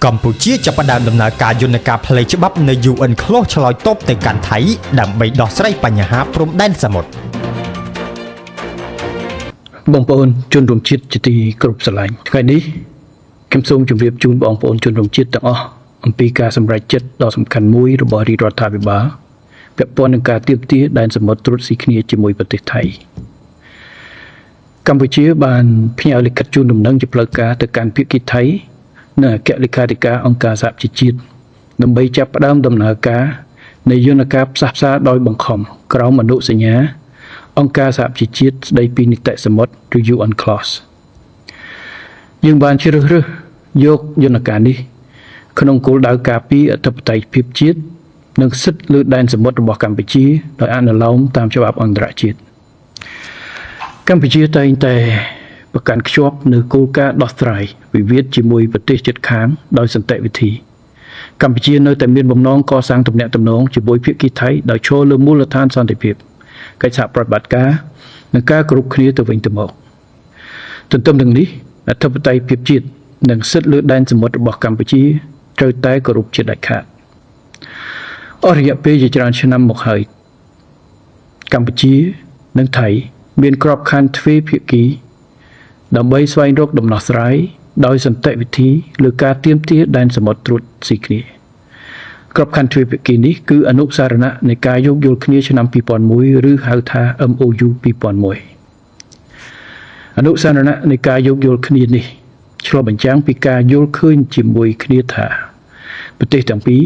កម្ពុជាចាប់ផ្ដើមដំណើរការយន្តការផ្លូវច្បាប់នៅ UNCLOS ឆ្លើយតបទៅកាន់ថៃដើម្បីដោះស្រាយបញ្ហាព្រំដែនសមុទ្រ។ បងប្អូនជនរួមជាតិជាទីគោរពស្រឡាញ់ថ្ងៃនេះខ្ញុំសូមជម្រាបជូនបងប្អូនជនរួមជាតិទាំងអស់អំពីការសម្រេចចិត្តដ៏សំខាន់មួយរបស់រាជរដ្ឋាភិបាលពាក់ព័ន្ធនឹងការទាមទារដែនសមុទ្រត្រួតស៊ីគ្នាជាមួយប្រទេសថៃកម្ពុជាបានផ្ញើលិខិតជូនដំណឹងជាផ្លូវការទៅកាន់ភាគីថៃនិងអគ្គលេខាធិការអង្គការសហប្រជាជាតិដើម្បីចាប់ផ្ដើមដំណើរការនៃយន្តការផ្សះផ្សាដោយបង្ខំក្រោមអនុសញ្ញា អង្គការសហប្រជាជាតិស្ដីពីនីតិសមុទ្រឬ UNCLOS យើងបានជ្រើសរើសយកយន្តការនេះ ក្នុងគោលដៅការពារអធិបតេយ្យភាពជាតិនិងសិទ្ធិលើដែនសមុទ្ររបស់កម្ពុជាដោយអនុលោមតាមច្បាប់អន្តរជាតិកម្ពុជាតែងតែប្រកាន់ខ្ជាប់នៅគោលការណ៍ដោះស្រាយវិវាទជាមួយប្រទេសជិតខាងដោយសន្តិវិធីកម្ពុជានៅតែមានបំណងកសាងទំនាក់ទំនងជាមួយភាគីថៃដោយឈរលើមូលដ្ឋានសន្តិភាពកិច្ចសហប្រតិបត្តិការនិងការគោរពគ្នាទៅវិញទៅមកទន្ទឹមនឹងនេះអធិបតេយ្យភាពជាតិនិងសិទ្ធិលើដែនសមុទ្ររបស់កម្ពុជាត្រូវតែគោរពជាដាច់ខាតអស់រយៈពេលជាច្រើនឆ្នាំមកហើយកម្ពុជានិងថៃមានក្របខ័ណ្ឌទ្វេភាគីដើម្បីស្វែងរកដំណោះស្រាយដោយសន្តិវិធីលើការទាមទារដែនសមុទ្រត្រួតស៊ីគ្នាក្របខ័ណ្ឌទ្វេភាគីនេះគឺអនុស្សរណៈនៃការយោគយល់គ្នាឆ្នាំ2001ឬហៅថា MOU 2001អនុស្សរណៈនៃការយោគយល់គ្នានេះឆ្លុះបញ្ចាំងពីការយល់ឃើញជាមួយគ្នាថាប្រទេសទាំងពីរ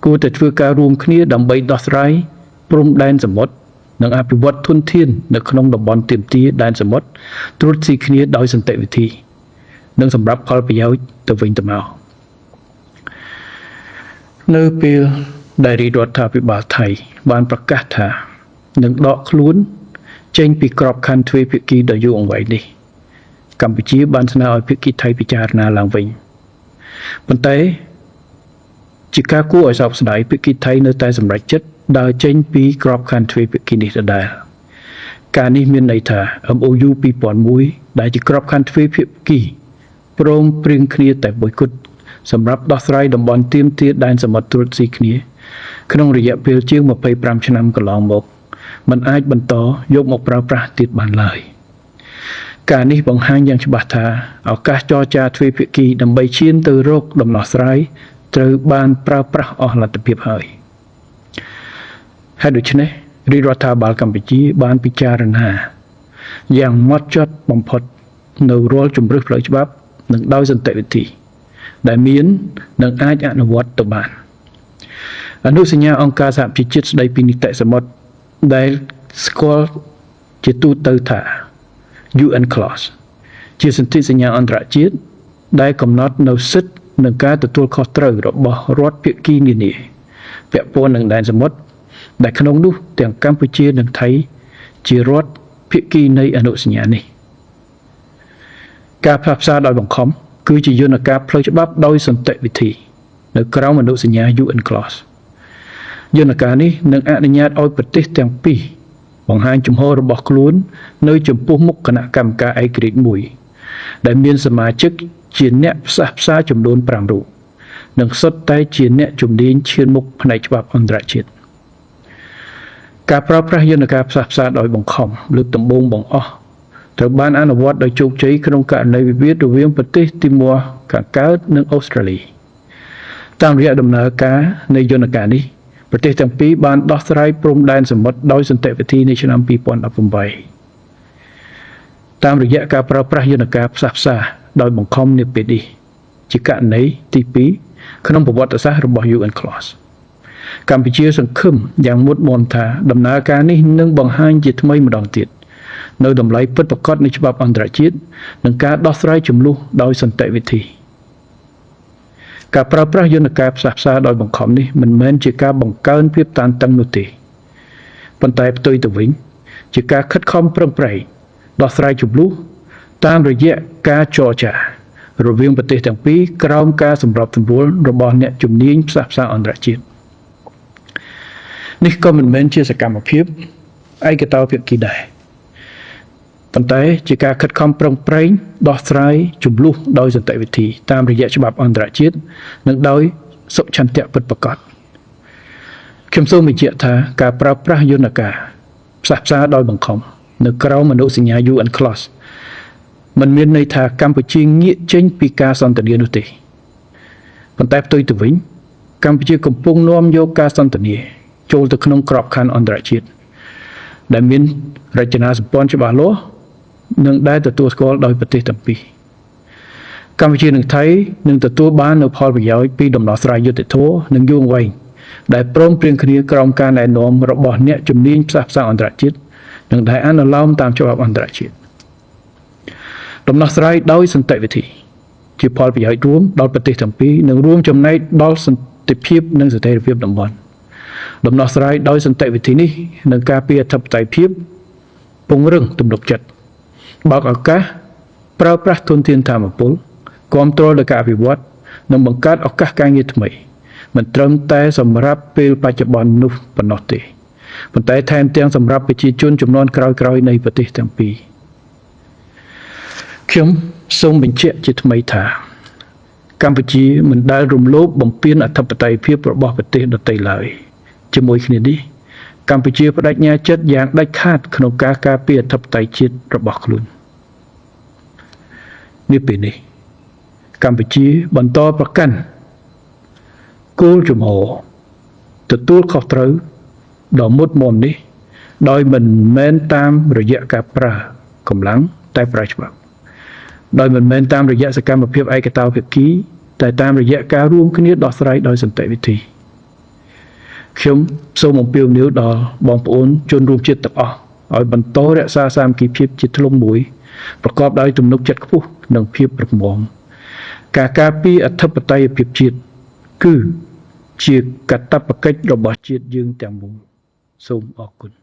គួរតែធ្វើការរួមគ្នាដើម្បីដោះស្រាយព្រំដែនសមុទ្រនិងអភិវឌ្ឍធនធាននៅក្នុងតំបន់ទាមទារដែនសមុទ្រត្រួតស៊ីគ្នាដោយសន្តិវិធីនិងសម្រាប់ផលប្រយោជន៍ទៅវិញទៅមកនៅពេលដែលរាជរដ្ឋាភិបាលថៃបានប្រកាសថានឹងដកខ្លួនចេញពីក្របខ័ណ្ឌទ្វេភាគីដ៏យូរអង្វែងនេះកម្ពុជាបានស្នើឲ្យភាគីថៃពិចារណាឡើងវិញប៉ុន្តែជាការគួរឲ្យសោកស្ដាយភាគីថៃនៅតែសម្រេចចិត្តដើរចេញពីក្របខ័ណ្ឌទ្វេភាគីនេះដដែលការនេះមានន័យថា MOU 2001ដែលជាក្របខ័ណ្ឌទ្វេភាគីព្រមព្រៀងគ្នាតែមួយគត់សម្រាប់ដោះស្រាយតំបន់ទាមទារដែនសមុទ្រត្រួតស៊ីគ្នាក្នុងរយៈពេលជាង25ឆ្នាំកន្លងមកมันអាចបន្តយកមកប្រើប្រាស់ទៀតបានឡើយការនេះបង្ហាញយ៉ាងច្បាស់ថាឱកាសចរចាទ្វេភាគីដើម្បីឈានទៅរកដំណោះស្រាយត្រូវបានប្រើប្រាស់អស់លទ្ធភាពហើយហេតុដូច្នេះរាជរដ្ឋាភិបាលកម្ពុជាបានពិចារណាយ៉ាងម៉ត់ចត់បំផុតនៅរាល់ជម្រើសផ្លូវច្បាប់និងដោយសន្តិវិធីដែលមាននិងអាចអនុវត្តទៅបានអនុសញ្ញាអង្គការសហប្រជាជាតិស្ដីពីនីតិសមុទ្រដែលស្គាល់ជាទូទៅថា UNCLOS ជាសន្ធិសញ្ញាអន្តរជាតិដែលកំណត់នៅសិទ្ធិនិងការទទួលខុសត្រូវរបស់រដ្ឋភាគីនានាពាក់ព័ន្ធនឹងដែនសមុទ្រដែលក្នុងនោះទាំងកម្ពុជានិងថៃជារដ្ឋភាគីនៃអនុសញ្ញានេះការផ្សះផ្សាដោយបង្ខំគឺជាយន្តការផ្លូវច្បាប់ដោយសន្តិវិធីនៅក្រោមអនុសញ្ញា UNCLOS យន្តការនេះនឹងអនុញ្ញាតឲ្យប្រទេសទាំងពីរបង្ហាញជំហររបស់ខ្លួននៅចំពោះមុខគណៈកម្មការឯករាជ្យមួយដែលមានសមាជិកជាអ្នកផ្សះផ្សាចំនួន5រូបនិងសុទ្ធតែជាអ្នកជំនាញឈានមុខផ្នែកច្បាប់អន្តរជាតិការប្រើប្រាស់យន្តការផ្សះផ្សាដោយបង្ខំលើកដំបូងបង្អស់ត្រូវបានអនុវត្តដោយជោគជ័យក្នុងករណីវិវាទរវាងប្រទេសទីមួខាងកើតនិងអូស្ត្រាលីតាមរយៈដំណើរការនៃយន្តការនេះប្រទេសទាំងពីរបានដោះស្រាយព្រំដែនសមុទ្រដោយសន្តិវិធីនៅឆ្នាំ2018តាមរយៈការប្រើប្រាស់យន្តការផ្សះផ្សាដោយបង្ខំនាពេលនេះជាករណីទី2ក្នុងប្រវត្តិសាស្ត្ររបស់ UNCLOS កម្ពុជាសង្ឃឹមយ៉ាងមុតមមថាដំណើរការនេះនឹងបង្ហាញជាថ្មីម្ដងទៀតនៅតម្លៃពិតប្រាកដនៃច្បាប់អន្តរជាតិនិងការដោះស្រាយជម្លោះដោយសន្តិវិធីការប្រើប្រាស់យន្តការផ្សះផ្សាដោយបង្ខំនេះមិនមែនជាការបង្កើនភាពតានតឹងនោះទេប៉ុន្តែផ្ទុយទៅវិញជាការខិតខំប្រឹងប្រែងដោះស្រាយជម្លោះតាមរយៈការចរចារវាងប្រទេសទាំងពីរក្រោមការសម្របសម្រួលរបស់អ្នកជំនាញផ្សះផ្សាអន្តរជាតិនេះក៏មិនមែនជាសកម្មភាពឯកតោភាគីដែរ ប៉ុន្តែជាការខិតខំប្រឹងប្រែងដោះស្រាយជម្លោះដោយសន្តិវិធីតាមរយៈច្បាប់អន្តរជាតិនិងដោយសុឆន្ទៈពិតប្រាកដខ្ញុំសូមបញ្ជាក់ថាការប្រើប្រាស់យន្តការផ្សះផ្សាដោយបង្ខំនៅក្រោមអនុសញ្ញា UNCLOS មិនមានន័យថាកម្ពុជាងាកចេញពីការសន្ទនានោះទេប៉ុន្តែផ្ទុយទៅវិញកម្ពុជាកំពុងនាំយកការសន្ទនាចូលទៅក្នុងក្របខ័ណ្ឌអន្តរជាតិដែលមានរចនាសម្ព័ន្ធច្បាស់លាស់និងដែលទទួលស្គាល់ដោយប្រទេសទាំងពីរកម្ពុជានិងថៃនឹងទទួលបាននូវផលប្រយោជន៍ពីដំណោះស្រាយយុត្តិធម៌និងយូរអង្វែងដែលព្រមព្រៀងគ្នាក្រោមការណែនាំរបស់អ្នកជំនាញផ្សះផ្សាអន្តរជាតិនិងដែលអនុលោមតាមច្បាប់អន្តរជាតិដំណោះស្រាយដោយសន្តិវិធីជាផលប្រយោជន៍រួមដល់ប្រទេសទាំងពីរនិងរួមចំណែកដល់សន្តិភាពនិងស្ថិរភាពតំបន់ដំណោះស្រាយដោយសន្តិវិធីនេះនឹងការពារអធិបតេយ្យភាពពង្រឹងទំនុកចិត្តបើកឱកាសប្រើប្រាស់ធនធានធម្មពលគ្រប់គ្រងដល់ការអភិវឌ្ឍនិងបង្កើតឱកាសការងារថ្មីមិនត្រឹមតែសម្រាប់ពេលបច្ចុប្បន្ននោះប៉ុណ្ណោះទេប៉ុន្តែថែមទាំងសម្រាប់ប្រជាជនជំនាន់ក្រោយៗនៃប្រទេសទាំងពីរខ្ញុំសូមបញ្ជាក់ជាថ្មីថាកម្ពុជាមិនដែលរំលោភបំពានអធិបតេយ្យភាពរបស់ប្រទេសដទៃឡើយជាមួយគ្នានេះកម្ពុជាបដិញ្ញាចិត្តយ៉ាងដាច់ខាតក្នុងការការពារអធិបតេយ្យជាតិរបស់ខ្លួននាពេលនេះកម្ពុជាបន្តប្រកាន់គោលជំហរទទួលខុសត្រូវដ៏មុតមមនេះដោយមិនមែនតាមរយៈការប្រើកម្លាំងតែប្រើច្បាប់ដោយមិនមែនតាមរយៈសកម្មភាពឯកតោភាគីតែតាមរយៈការរួមគ្នាដោះស្រាយដោយសន្តិវិធីខ្ញុំសូមអំពាវនាវដល់បងប្អូនជនរួមជាតិទាំងអស់ឲ្យបន្តរក្សាសាមគ្គីភាពជាធ្លុងមួយប្រកបដោយទំនុកចិត្តខ្ពស់និងភាពរឹងមាំការការពារអធិបតេយ្យភាពជាតិគឺជាកាតព្វកិច្ចរបស់ជាតិយើងទាំងមូលសូមអរគុណ។